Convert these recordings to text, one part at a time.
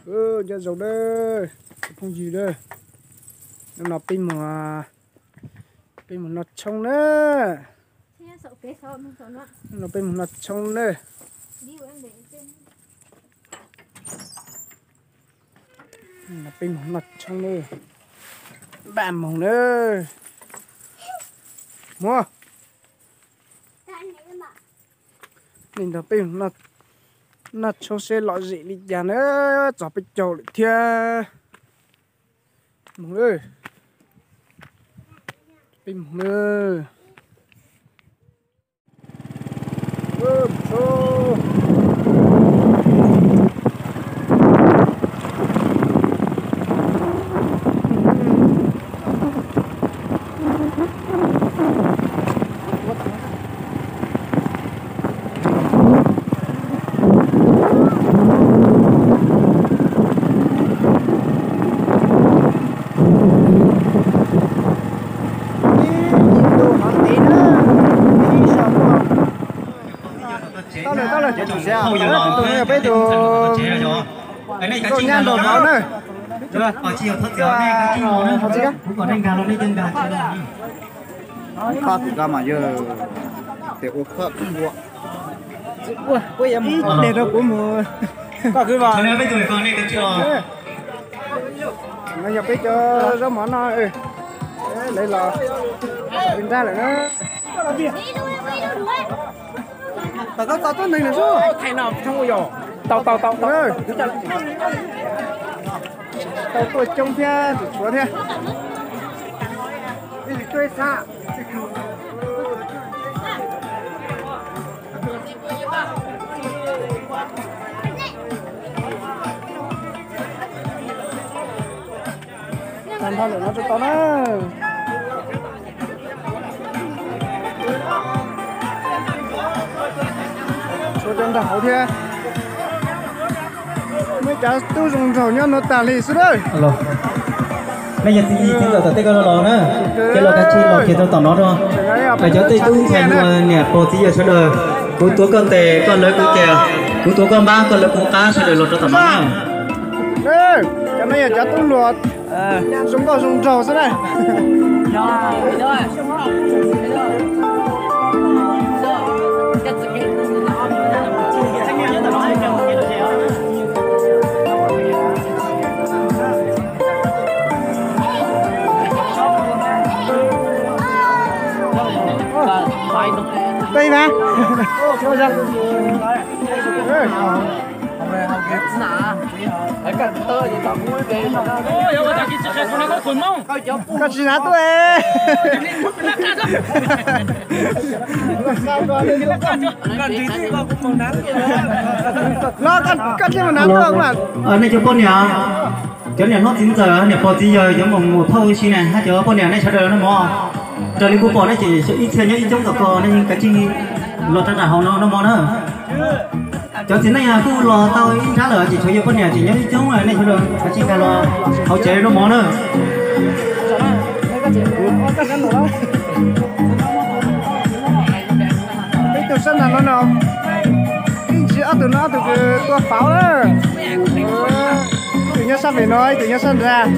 Nyob zoo na, phooj ywg na, hnub no peb mus, peb mus noj tshoob na. Hnub no peb mus noj tshoob na. Hnub no peb mus noj tshoob na. Npaj moog na. Muab. Nej nrog peb noj tshoob seb lom zem li cas na, txog peb caug lawm thiab. Moog na, peb moog na. Tau lawm, tau lawm. Peb tus nkauj nyab nraug hauv na. Khob tus koj mas yog tes ua khob ua. Ib tes rau kuv mus. Koj kwv no yog peb cov zaub mov no. Lawv los nrab lawm na. Tau tau tau tau neeg lawm xwb. Tau tau tau tau. Tau tuaj coob thiab tshuav thiab. Tag nrho lawm no rau tau na. Tshuav cov nraug hauv thiab. Muaj cov tub zoo nraug nyob no tag li xwb lawm. Nej yog txiv yig txiv ntxawm tom tej ko los na, ces los kav tsij los kiag rau tom no rau. Cov tej tub ntxhais uas niam pog txiv yawg sawv daws, kuv tuav koj tes koj lawv kuv tes, kuv tuav koj npab koj lawv kuv qab, sawv daws los rau tom no na. Cov no yog cov tub hluas zoo nkauj zoo nraug xwb na. Peb na. Koj tsis hnav tuaj. No koj thiaj mus hnav tuaj mas. Nej cov poj niam, cov niam hlob txiv ntxawm, niam pog txiv yawg, cov muam muam phauj ua si na, hab cov poj niam nej sawv daws noj mov. Raws li kuv pom nej ces ib txhia nyob ib coob tom ko, nej yeej kav tsij los rau nram hauv no noj mov na. Cov txiv neej kuj los tau ib nrab lawm ces tshuav yawg poj niam tseem nyob ib coob, nej sawv daws kav tsij nkag los hauv tsev noj mov na. Peb tug sab nrad no no, ib ntsis ob tug no ob tug kws tua pauv na. Ib tug nyob sab pem no, ib tug nyob sab nrad.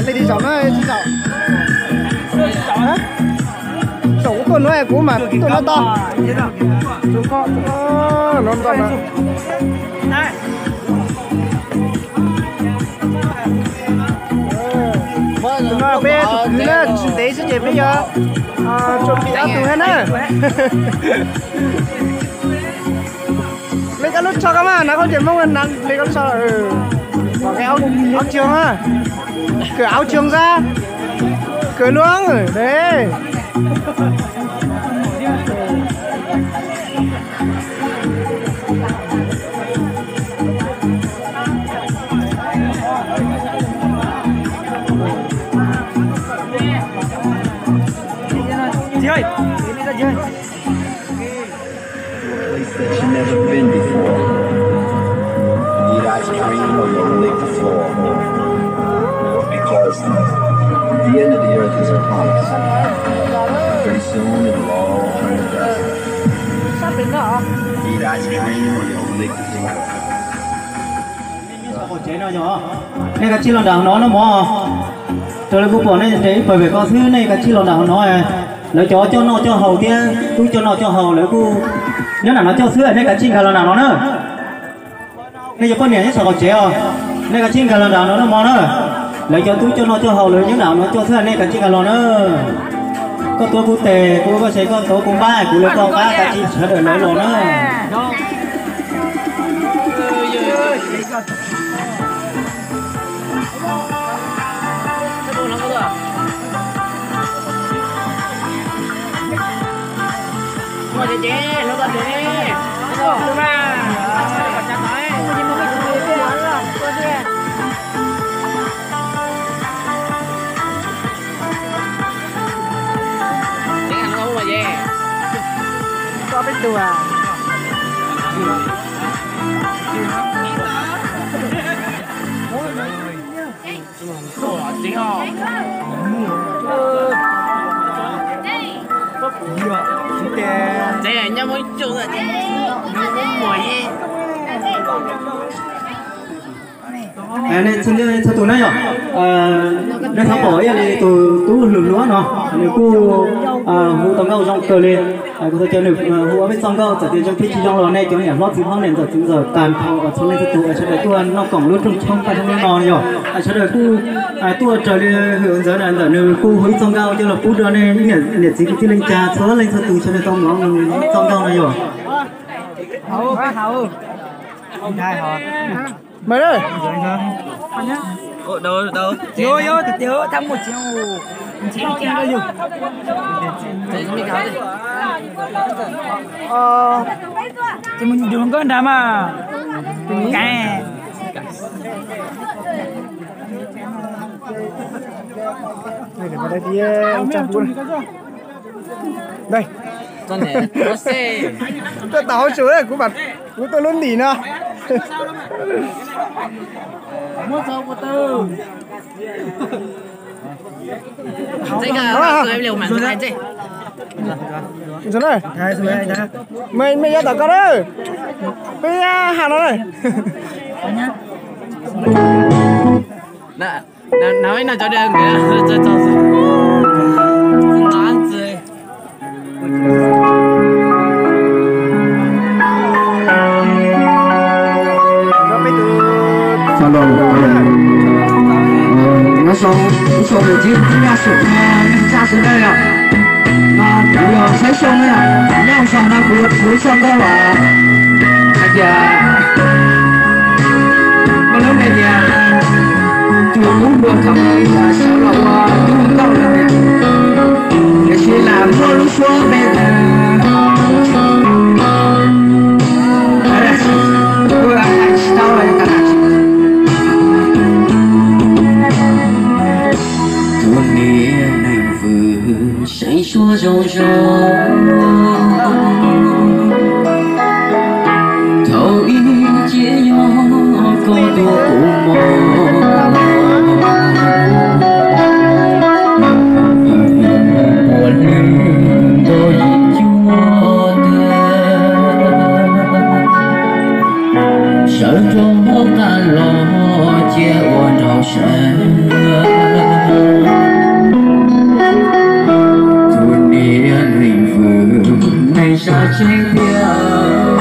Tej li zaum no tsis zaum. Zaum kuv tuaj nuav kuv mam tuaj nuav tau. No tau na. Tus no peb tus kwv na, tsis ntev xwb ces peb yuav tsum pim ob tug hab na. Li koj lub tsho koj mas, hnav khaub ncaws Hmoob, li koj lub tsho. Áo trường á. Cởi áo trường ra. Cởi luôn. Đấy. Place that you've never been before. Eat ice cream or you'll lick the floor. Because the end of the earth is upon us. Pretty soon it'll all turn to dust. Eat ice cream or you'll Nej kav tsij los nram hauv no nawb mog. Raws li kuv pom nej nres ib pawg pem ko xwb, nej kav tsij los nram hauv no. Lawv cov coj noj coj haus thiab tub coj noj coj haus lawv kuj nyob nram no coj xwb, nej kav tsij nkag los nram no na. Nej cov poj niam nyob saum qaum tsev os, nej kav tsij nkag los nram no nawb mog na. Lawv cov tub coj noj coj haus lawv nyob nram no coj xwb, nej kav tsij nkag los na. Koj tuav kuv tes, kuv ua koj tsev, koj tuav kuv npab, kuv lawv koj qab, kav tsij sawv daws lawv los na. Nej txhua tus na yom, nej thov pom ib yam li tus tub hluas hluas no, nws kuj hu tau nkauj zoo kawg li. Kuv thov caw nws hu ob peb txoj nkauj, txawm tias zoo thiab tsis zoo los nej cov niam hlob txiv hlob niam ntxawm txiv ntxawm tag nrho txhua leej txhua tus uas sawv daws tuaj noj koom lub rooj tshoob paj neeb no yom. Sawv daws kuj tuaj raws li hwm ntxawv na ntawm nws kuj hu ib txoj nkauj coj los pub rau nej niam txiv kwv tij neej tsa txhua leej txhua tus sawv daws tau mloog nws txoj nkauj no yom. Ces mus nrug nkauj nrad mas. Tuaj tau hauv tsuas, kuv tuaj lub ntim no. Mej nyob tom koj na, peb ha no na. Nyob zoo ib tsoom niam txiv kwv tij neej tsa sawv daws, no kuv yog Saib Xyooj na. Nyob zoo no kuv yuav hu ib txoj nkauj hais tias, muaj lub npe tias tus tub hluas thaum sawv los ua tub nkauj no, tiam sis lam muaj lub suab npe tias, kuv hais tsis tau. Tus niam neeg vwm seev suab zoo zoo, thaum ub cia yog koj tuaj kuv mog. Puas lwj nto yim cuaj tag, sawv rov qab los cia ua nraug sawv. Tus niam neeg vwm neeg sab tseeb tiag,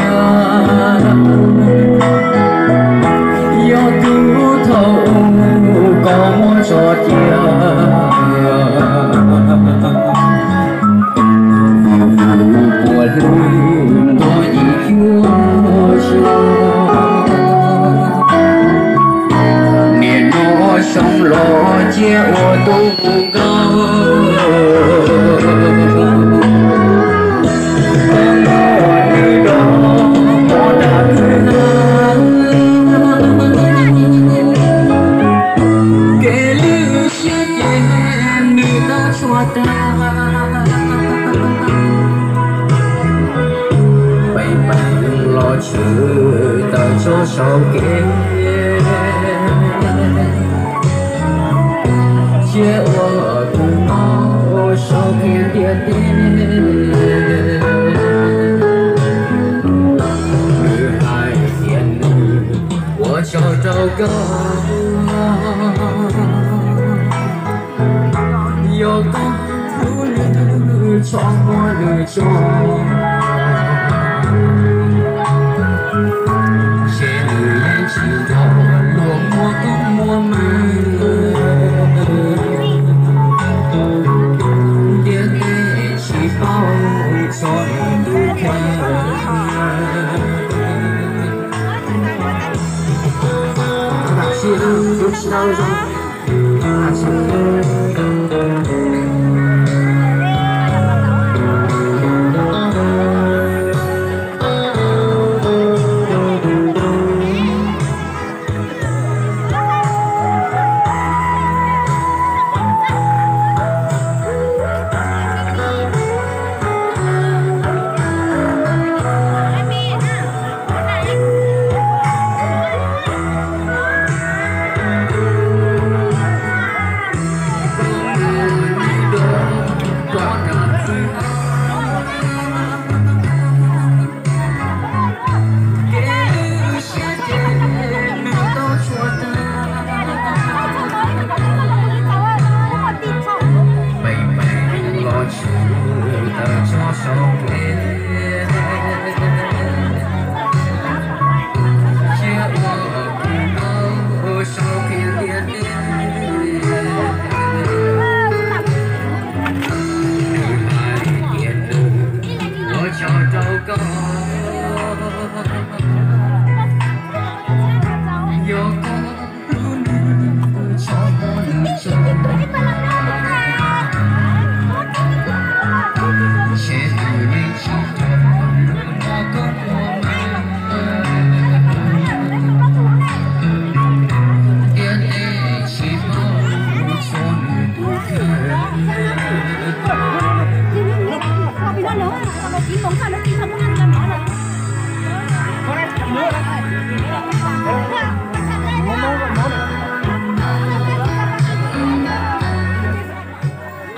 yog tus thaum ub koj muab tso cia. Puas lwj nto yim cuaj zag, nim no zoo los cia ua tub nkauj. Kev lwj siab ces nws tau tshuav tag, peem peem los tshwm tawm tso saum kev, cia ua tus no saum qhia ntiaj teb. Nws hais Yog koj hlub nws tso muab nws tso, ces nws yeej tsis nco luag muaj koob muaj hmoov. Ntiaj teb tsis paub txog nws tus kheej.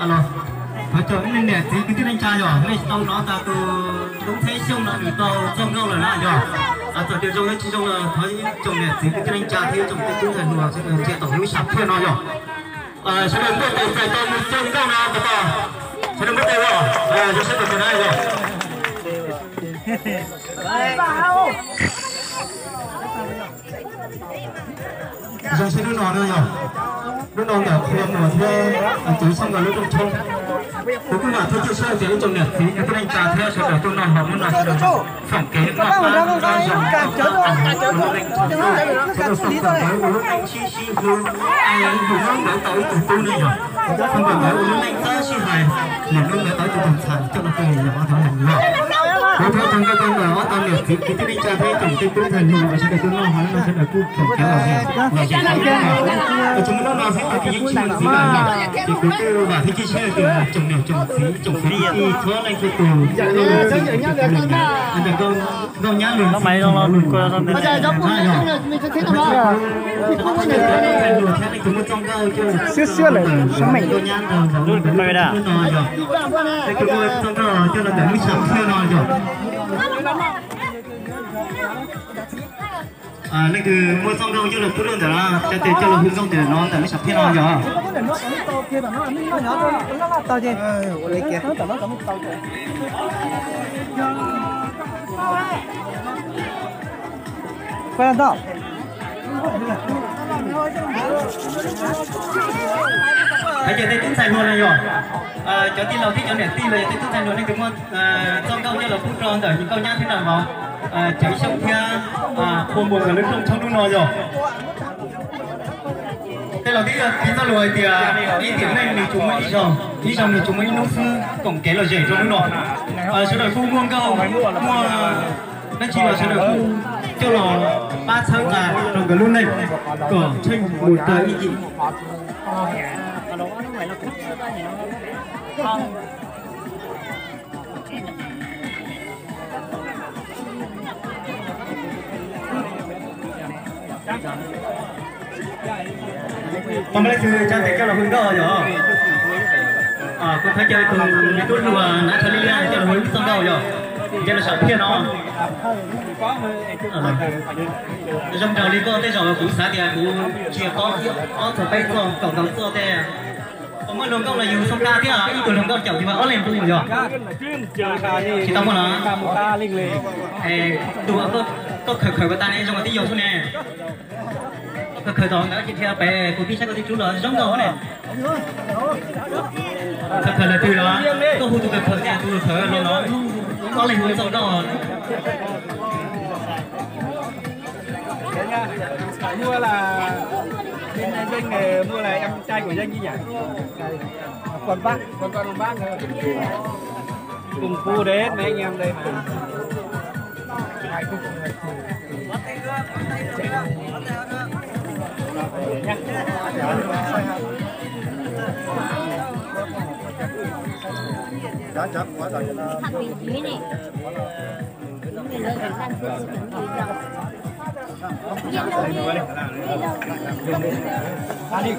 Alo, thov caw ib leej niam txiv kwv tij neej tsa yog nej tau hnov tas tus tub Theb Xyooj no nws tau txoj nkauj lawm na yog. Txawm tias zoo thiab tsis zoo los thov ib tsoom niam txiv kwv tij neej tsa thiab ib tsoom tej tub ntxhais hluas sawv daws nrhiav tau lub sam phiaj no yog. Sawv daws npuaj tes txais tau nws txoj nkauj no tas tas, sawv daws npuaj tes os, zoo siab tes na yog. Zoo siab hnub no na yog, hnub no ntawm qhua muag thiab txiv xyoo nkawd lub rooj tshoob. Kuv kuj vam thiab cia siab tias ib tsoom niam txiv kwv tij neej tsa thiab sawv daws tuaj noj hmo hnub no sawv daws foom kev noj qab nyob zoo, sawv daws foom nkawd ua lub neej sib sib hlub, es lwm hnub nkawd tau ib tug tub ne yog, foom nkawd ua lub neej txawj sib hais, lwm hnub nkawd tau ib tug tus ntxhais coj los pw yog ob tug loj. Kuv thov txog nkauj ntawm ob tog niam txiv kwv tij neej tsa thiab ib tsoom tej tub ntxhais hluas uas sawv daws tuaj noj hmo no sawv daws kuj foom kev lom zem, lom zem, es tsis muaj hnub no xwb tag kis yeej tsis muaj ntxiv lawm yog, ces kuv kuj vam thiab cia siab tias tsoom niam tsoom txiv tsoom kwv tij txhua leej txhua tus, nkauj nyab lwm xwb xwb lawm, nkauj nyab ntawd nkauj nyab ntawd no yog, nej tus muaj txoj nkauj coj los ntawm lub sam phiaj no yog. Leej twg muaj txoj nkauj coj los pub rau ntawm no, cov tes coj los hu nkauj ntawm no ntawm lub sam phiaj no yog. Hais tias tej tub ntxhais hluas no yog, cov tij laug thiab cov niam tij los yog tej tub ntxhais hluas nej tus muaj txoj nkauj coj los pub rau ntawm nkauj nyab thiab na vauv, Tsev Xyooj thiab Qhua Muas nkawd lub rooj tshoob hnub no yog. Tej laus twb piv txoj lus hais tias ib tiam neej nws tsuas muaj ib zaug, ib zaug nws tsuas muaj ib hnub xwb, koom kev lom zem rau hnub no. Sawv daws kuj muaj nkauj muaj dab tsi los sawv daws kuj coj los pab txhawb nqa rau nkawd lub neej kom tsheej mus tau ib yim. Pom leej twg tsa tes coj los hu nkauj yog. Kuv thov caw tus me tub hluas Nav Thaj Li Liab coj los hu ib txoj nkauj yog, nce los sam phiaj no. Zoo nraug li koj tej zaum kuv xav tias kuv tsis paub ob txog peb txog kaum ntau txog tej. Muaj hluas nkauj los yus xoo ka thiab, ib tug hluas nkauj caum yus ob leeg npu yog. Tsis tau muaj los? Tus koj khawm khawm ko tas ne zoo tib yog xwb ne. Koj khawm khawm tom ntawd ces dhia pem kuv pib saib koj tib rub los zoo nkauj ne. Khawm khawm lawm twg los? Koj hu tus khawm khawm tias tus khawm los no. Ob leeg hu txog nkauj. Mua là bên Dinh này, mua là em trai của Dinh chứ nhỉ? Còn bác, còn con bác nữa. Cùng khu đấy mấy anh em đây mà. Nhá. Vị trí này. Đi.